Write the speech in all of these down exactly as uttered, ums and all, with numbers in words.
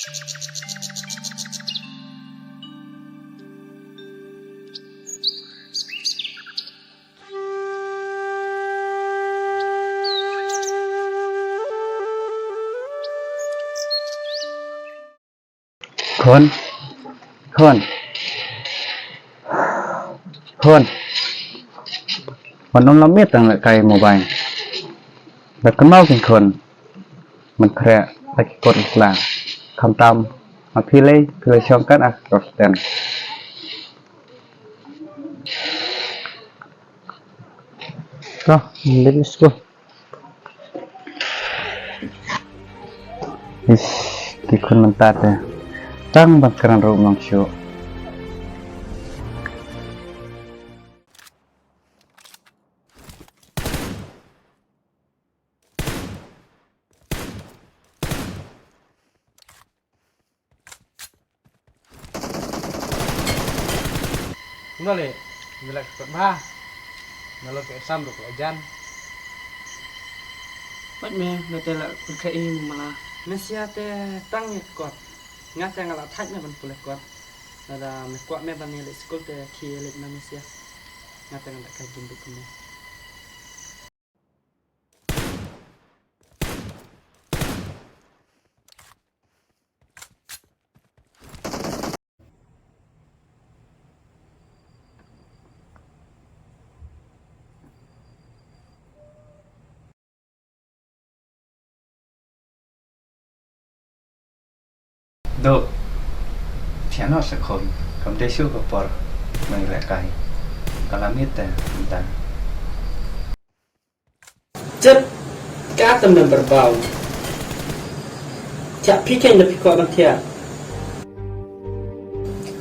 Khun, khun, khun. Wan ym lam miet tang lehkai mobile. Bad kynmaw kein khun. Man khreh la ki kot la sla. Khamtam ma phi lei, phi lei shong kat ah ka step. Ka, let's go. Ish, ki khun mynta te tang ban kren ruh ym long shuh. Kumno le, me la kot bha. Nalor ka exam ruh ka la jan. Pat me, me te la pyrkhat ïa mala. Me sia te tang ïa kot. Nga te nga la thait me ban pule kot. Lada me kwah me ban ïa leit skul te khie leit na me sia. Nga te nga la kai gym bit kumne. Duk. Thiah noh se khun. Kam dei shuh ka por. Nang lehkai. Ka la miet te mynta. Jep. Ka tam dang berbau. Thiah phi kein da phi kwah ban thiah.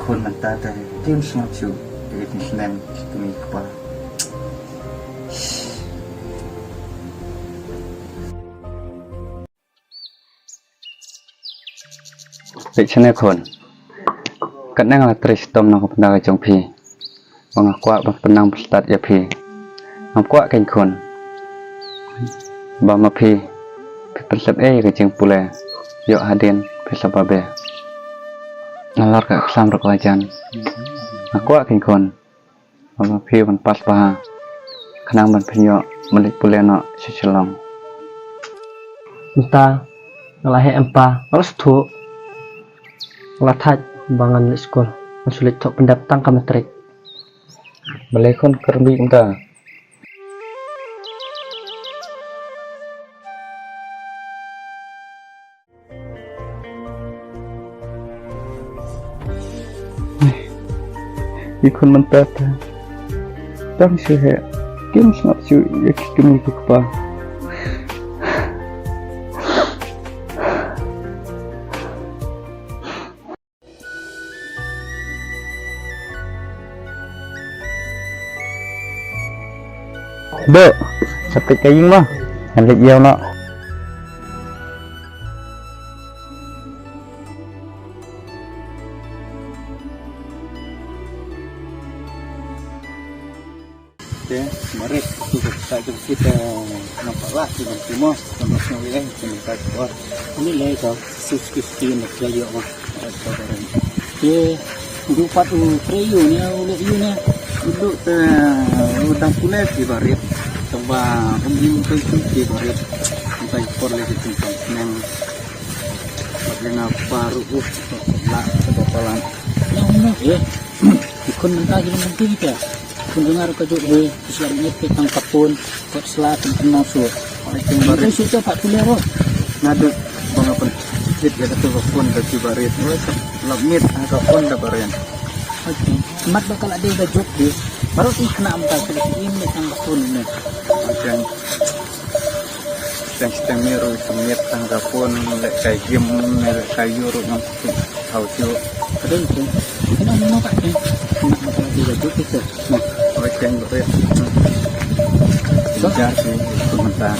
Khun mynta te kim sngap shuh. Ïa ki snem ki kmie ki kpa. Peit shane khun. Katne nga la trei shitom na ka bynta ka jong phi. Ba nga kwah ban pynang pynstad ïa phi. Ngam kwah kein khun. Ba ma phi. Phi pynslem ei ïa ka jingpule. Ïoh hadien phi sa babe. Nalor ka exam ruh ka la jan. Nga kwah kein khun. Ba ma phi ban pass bha. Khnang ban pynïoh ban leit pule noh sha Shillong. Mynta nga la heh em pa, nga la sngewthuh. Nga la thait ba ngan leit skul. Ngan shu leit thoh pyndep tang ka matric. Balei khun kyrmih mynta? Ki khun mynta te tang shu heh, kim sngap shuh ïa ki kmie ki kpa. Dok, sa peit ka ïing mo. Ngan leit ïew noh. Te, Barit, tu ka kata jong kita nampak lah, tu bang tu mo, tu bang tu eh, tu bang tu. Ini lah itu, sus sus tu nak kali apa? Ye, du pat u trei ïu ne, u leh ïu ne. U duk te, u dang pule ki Barit. Tang ba um im tu tu ki Barit. Tang por lagi tang tang nang. Pat lena baru uh la ke palan. Nang nang ye. Ikun mentah gini mungkin kita. Kun dengar ka jut he, ki sla miet peit tang ka phone, kot sla tang tang nongsu. Oi, tang Barit. Tang su to pat pule ro. Naduh ba nga pynjit ïa katu ka phone da ki Barit. Oi, sla miet ha ka phone da Barit. Oi, mat ba ka la dei da jut de. Baru ti kena am ta ka im ne tang ka phone ne. Oi, tang. Tang tang ne ro sla miet tang ka phone, lehkai game ne, lehkai ïu ro nang. Hau ïu. Ka dei tu. Kena memang tak ni. Kena masalah tiga tu kita. Nah, oi, tang Barit. Jar si tu mentah.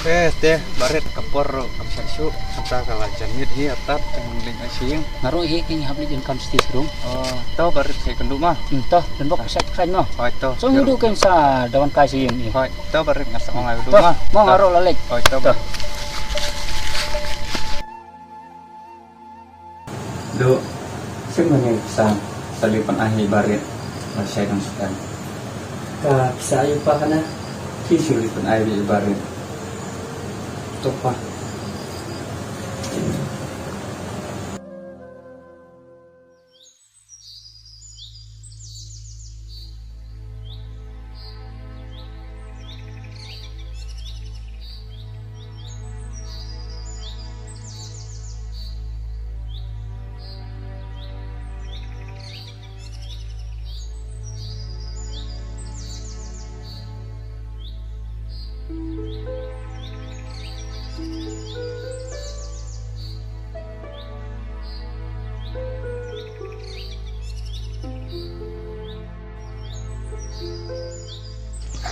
Eh, te, Barit ka por ruh kam shah shuh. Kata ka la jan miet hi, atat, tang ling ai sing. Nga ruh hi, kini hap leit ïa kam sti srung. Oh, to Barit sa ïakynduh ma. Hmm, to, dan bok sa kren ma. Oi, to. Song ïakynduh kan sa dawan kai sing. Oi, to Barit nga sa ong ai u duh ma. Mo nga ruh la leit. Oi, to Barit. Duh, shen ba ngi pisa, sa dei ban ai hi barit, ba shai dang shen. Ka pisa ai pa kana? Ki shu dei ban ai hi barit. Tok pa.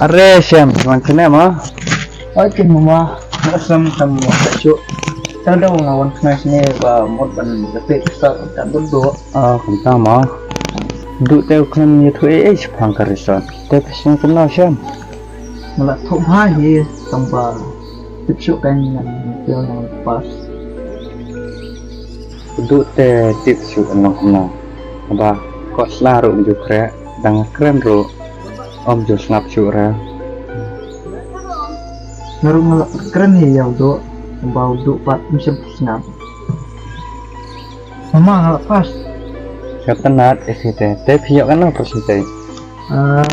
Are Shem, wan kane ma. Oi kin mama, na Shem tam wa shu. Sa da nga wan kane sini ba mut ban lepe sa ta duh duh. Ah, kumta ma. Duh te u khlem ïathuh ei ei shaphang ka resort. Te phi sngewtynnat Shem? Nga la thoh bha hi tang ba tip shuh kan ngan pil nang pass. Duh te tip shuh nang kumno. Ba ko sla ruh ju khreh dang kren ruh. Ym ju sngap shuh re. Nga ruh nga la kren hi ïa u Duh, ba u Duh pat ym shym sngap. Mama nga la pass. Ka tnat ïa phi te, te phi ïoh katno percentage? Ah,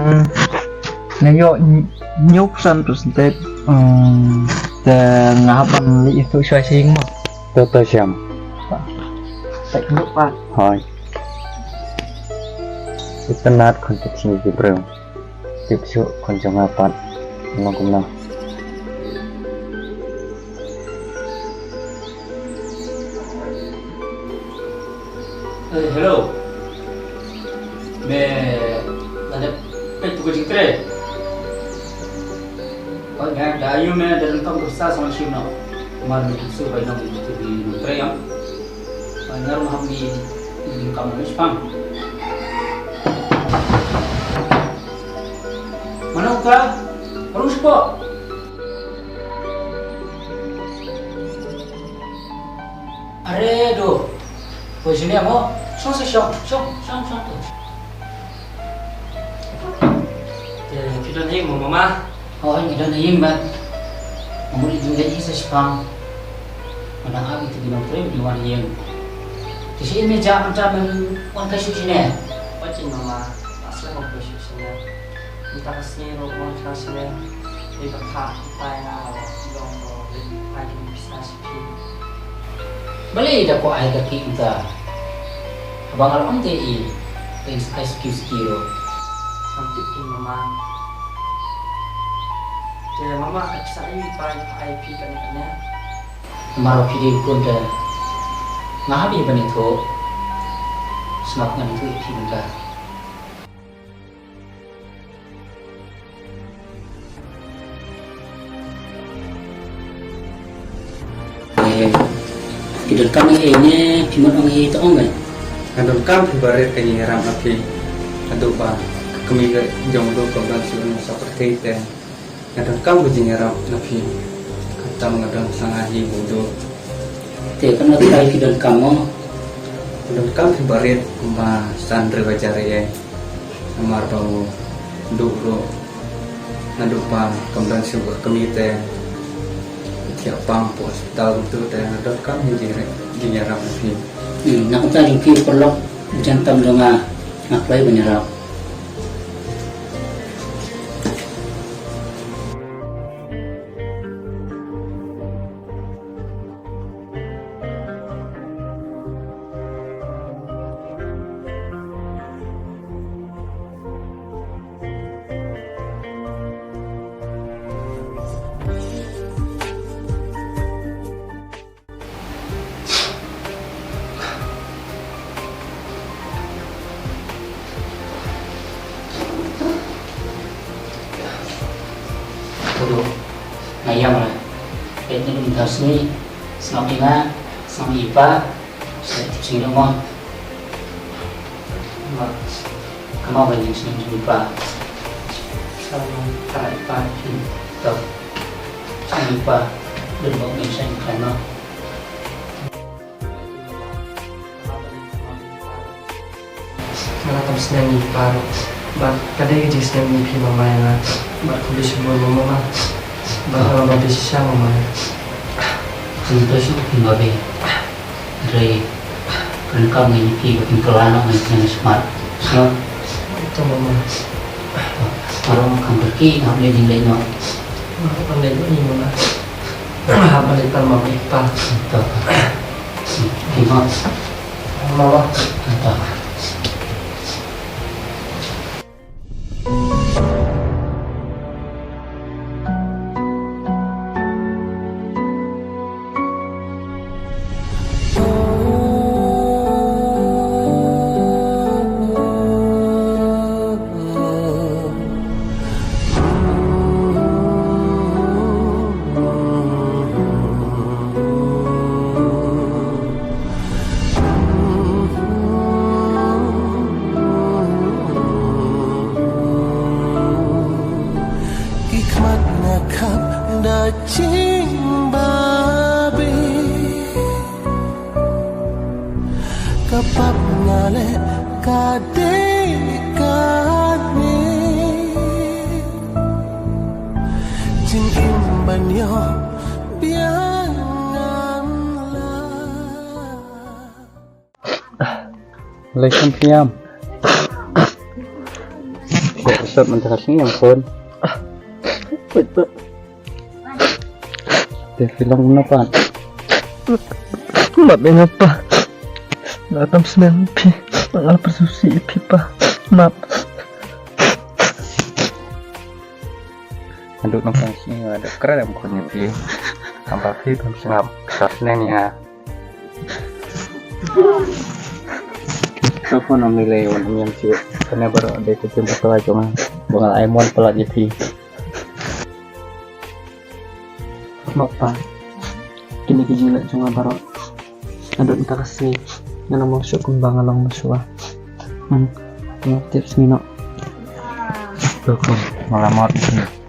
nga ïoh hynñiew percent percentage. Hmm, te nga hap ban leit ïathuh shuwa sha ïing mo. To to Shem. Te kynduh pat. Hooid. Ka tnat khun te sngewbha briew. Tip shuh khun jong nga pat. Long kumno. Eh, hello. Me la dep peit tu ka jingtrei. Oi, me da ayu me da donkam ka pisa song shim no. Mar me tu su bai no me tu di trei am. Oi, ngar ma hap ni ni kam me spang. Mano ka? Baru sepo. Are do. Ko sini mo. Shong shong shong shong shong shong tu. Te phi don ha ïing mo mama? Oh, ngi don ha ïing bad. Mo di jingdei sa shipang. Mana abi tu di nongtrei di wan ha ïing. Te shi me ja mynta men wan kai shu sini. Pachin mama. Asla mo kai shu sini. Mynta ka sngi ruh mo kai sini. Dei ka kha tai nga lo long lo dei ai ki pisa. Balei da ko ai ka ki uta? Haba nga la ong te i, te in ai ski ski ro. Ngam tip kin mama. Te mama ka pisa i pa i pa ai pi kane kane. Maro pi dei kun te. Nga hap i ban i tho. Sngap ngan i tho i pi ngan ka. Eh, phi donkam ei ei ne, phi mut ong ei to ong ei. Nga donkam phi barit ka jingïarap na phi. Haduh ba ka kmie ka jong u kam don shuh na sa pyrthei te. Nga donkam ka jingïarap na phi. Khamtam nga don sa nga hi u Duh. Te kano trai phi donkam mo? Nga donkam phi barit kumba san hynriew hajar ei ei. Namar ba u Duh ruh naduh ba kam don shuh ka kmie te thiah pang hapoh hospital kumtu te nga donkam hi jingïarap na phi. Hmm, na kumta jong phi u paralok, u jan tam jong nga, nga kloi ban ïarap. Nga ïam re. Peit ne mynta ka sngi, sngap ïa nga, sngap ïa i pa, sa ïa tip sngi ruh mo. Mo. Ka mawbeiñ jong i pa. Sa mawbeiñ i pa. To. Sa i pa. Dun bok ngin sa i pa no. Nga tam snem ïa i pa ruh. Bad ka dei ka jingsngewsih ïa phi mama ïa nga. Bad khublei shibun mama. Bad nga la bam phi shisha mama. Khublei shibun mama. Hynrei kren kam ngi ïa phi ba kin kylla noh ngi ïa phi na smat. Smat. Ito mama. Baroh nga kham kyrkieh nga hap leit jingïaleh noh. Nga hap leit noh ïa mama. Nga hap leit pan mama ïa pa. Ito. Ito. Mama. Ito. Ki khmat nga khap da jingbabe. Ka pap nga leh ka dei kane. Jingim ban ïoh biang ngan lah. Lai kam phi ïam. Phi ïam sat mynta ka sngi ïam khun. Te phi long kumno pat? Map ïa nga pa. Nga tam snem phi. Nga la pyrshah ïa phi pa. Map. Haduh nangta ka sngi nga da kren em khun ïa phi. Tang ba phi bym sngap. Sat snem ïa nga. Ka phone ym lei lei wan ym ïam shuh. Kane baroh dei ka jingpynpaw jong nga ba nga la ai mon palat ïa phi. Map pa. Kine ki jingleh jong nga baroh. Haduh mynta ka sngi ngan ym long shuh kumba nga long mynshuwa. Hmm. Nga tip sngi noh. To khun, nga la mut ïa phi.